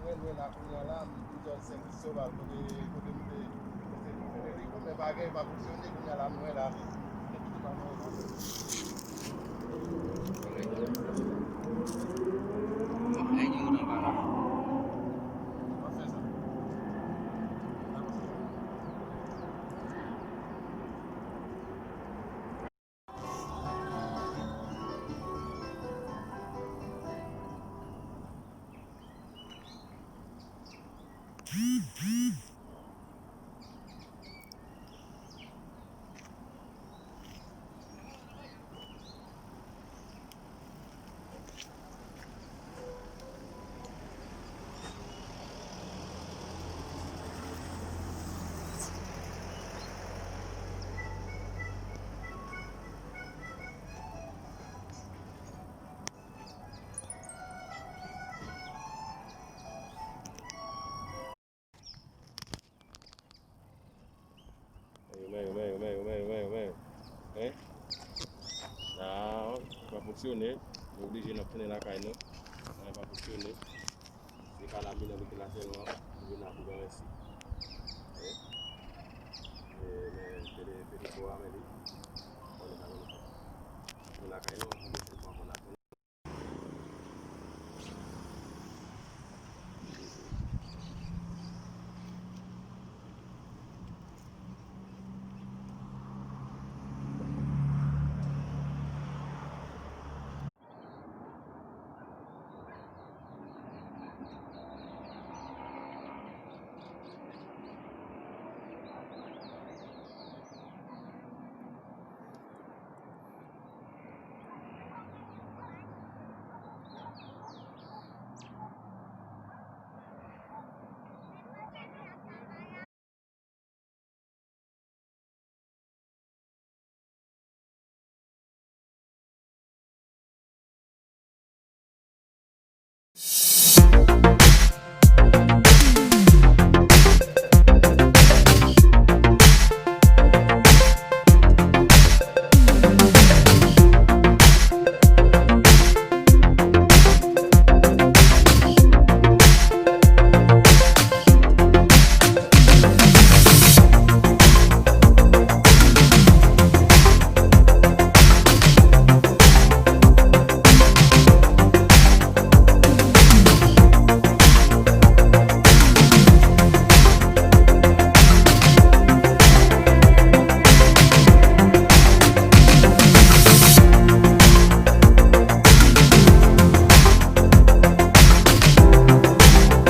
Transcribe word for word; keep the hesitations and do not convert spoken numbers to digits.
Mwen la kounye a la, m sot Sen Kristobal, kote, kote m te, kote m te fè li, men pa gen, pa fonksyone, kounye a la, mwen la. Yo, men, yo, men, yo, men, yo, men, yo, men, yo, men. Hein? Non, pa fonksyone. Nou oblije n ap tounen lakay nou. Nan, pa fonksyone. Se kalamite nan mete la sèlman. Nou vin la pou granmèsi. Hein? E, men, pede, pede pou a, men li. Bon, nou pa tounen lakay nou. Yon pwochèn fwa ankò n ap tounen.